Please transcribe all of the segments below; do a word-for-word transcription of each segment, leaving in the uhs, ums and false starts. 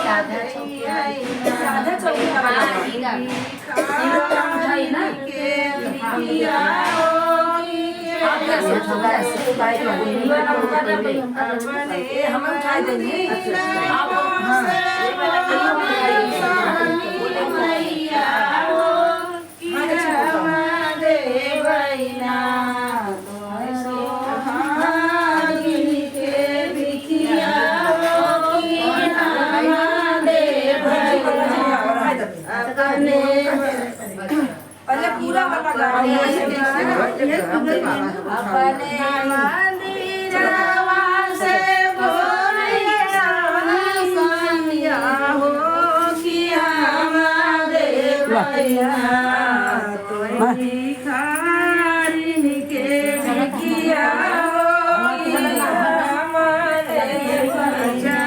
राधा चौकी, राधा चौकी। हाँ, ठीक है। इधर उठाई ना। आप कैसे उठाओ? कैसे? ये हम उठा देंगे। आप, हाँ। पहले पूरा वाला गाना। अपने मंदिरवा से बोले सैया हो कि हमारे भैया तो भिखारिन के भिखिया हो कि हमारे भैया।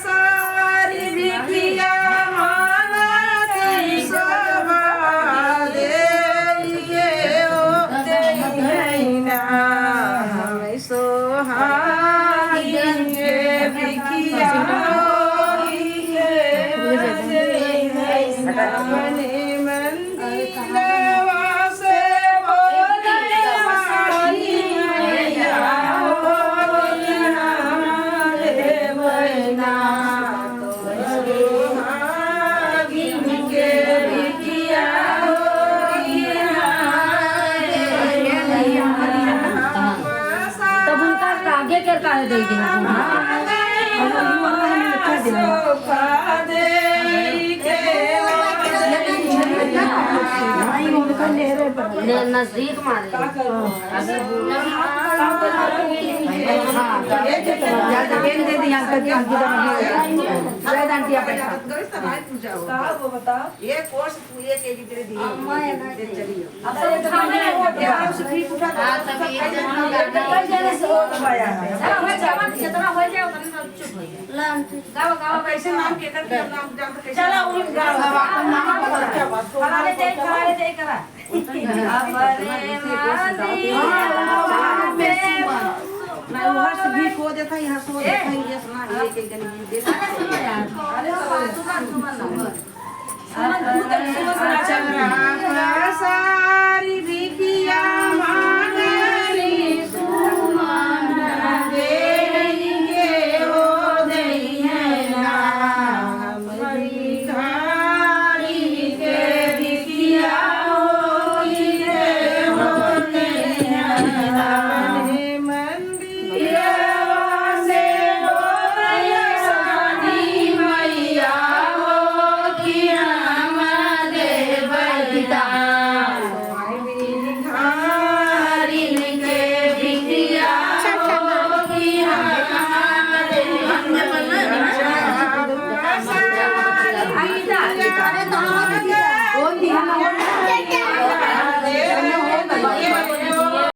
सारी भिखिया मांगती सोभा देई के ओ देइना। हम सोहागिन के भिखिया होई के देइना। अपने मन तब उनका आगे के काहे दे दे? ने नजदीक मारे। अभी बोला। हाँ, दे दिया, अंकल जी, अंकल जी, अंकल जी। ये कोर्स ये के जी तेरे दिए। अम्मा है ना, चलिए। अब सब उठाने लगे। हाँ, सब भी उठा दो। हाँ, सब एक जन हो जाता है। कई जने से हो तो पाया है। चलो, हो जाओ, जितना हो जाए, उतना सब चुप हो जाए। गाओ, गाओ, अब कैसे नाम के करके नाम जानते कैसे? चलो, उन गाओ। सब आपन नाम बता। हमारे जय, हमारे जय करा। अपने मंदिर में। मैं वहाँ से भी सो देता, यहाँ सो देता, ये सुना, ये के गली देता। अरे सुनो यार। अरे सुनो, सुनो, सुनो। सारी भिखिया मांगनी सुमन देई के हो देई है ना।